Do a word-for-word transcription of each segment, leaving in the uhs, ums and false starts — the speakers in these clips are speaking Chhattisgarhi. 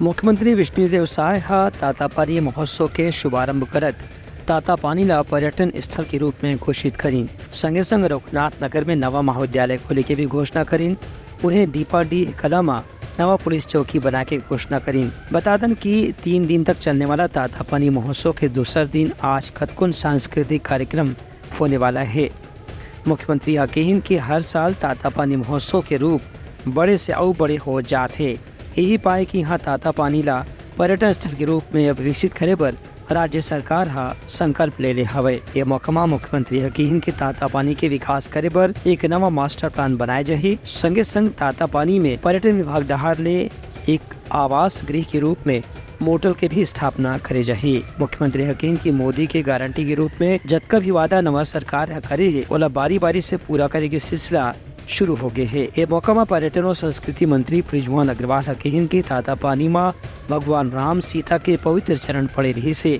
मुख्यमंत्री विष्णुदेव साय ह तातापानी महोत्सव के शुभारंभ करत तातापानी ला पर्यटन स्थल के रूप में घोषित करिन। संगे संग रघुनाथ नगर में नवा महाविद्यालय खोले के भी घोषणा करिन। उहें डीपाडीह कला म नवा पुलिस चौकी बनाए के घोषणा करिन। बता दन कि तीन दिन तक चलने वाला तातापानी महोत्सव के दूसर दिन आज कतकोन सांस्कृतिक कार्यक्रम होने वाला हे। मुख्यमंत्री ह कहिन कि हर साल तातापानी महोत्सव के रूप बड़े से अउ बड़े हो जात हे। यही पाए कि इहाँ तातापानी ला पर्यटन स्थल के रूप में अब विकसित करे बर राज्य सरकार ह संकल्प ले ले हवय। ये मौका म मुख्यमंत्री ह किहिन कि तातापानी के विकास करे बर एक नवा मास्टर प्लान बनाए जाही। संगे संग तातापानी में पर्यटन विभाग डहार ले एक आवास गृह के रूप में मोटल के भी स्थापना करे जाही। मुख्यमंत्री ह किहिन कि मोदी के गारंटी के रूप में जतका भी वादा नवा सरकार ह करे हे, ओला बारी-बारी से पूरा करे के सिलसिला शुरू हो गे हे। ए मौका म पर्यटन अउ संस्कृति मंत्री बृजमोहन अग्रवाल ह किहिन कि तातापानी म भगवान राम सीता के पवित्र चरण पड़े रिहिस हे।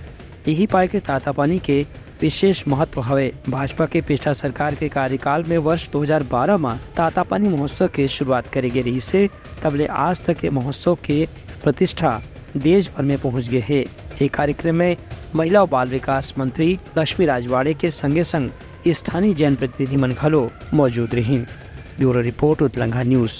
यही पाए के तातापानी के विशेष महत्व हवे। भाजपा के पिछला सरकार के कार्यकाल में वर्ष दो हज़ार बारह म तातापानी महोत्सव के शुरुआत करे गे रिहिस हे, तब ले आज तक ये महोत्सव के प्रतिष्ठा देश भर में पहुंच गे हे। ये कार्यक्रम में महिला अउ बाल विकास मंत्री लक्ष्मी राजवाड़े के संगे संग स्थानीय जनप्रतिनिधि मन घलो मौजूद रहिन। Bureau report, Utlangha news.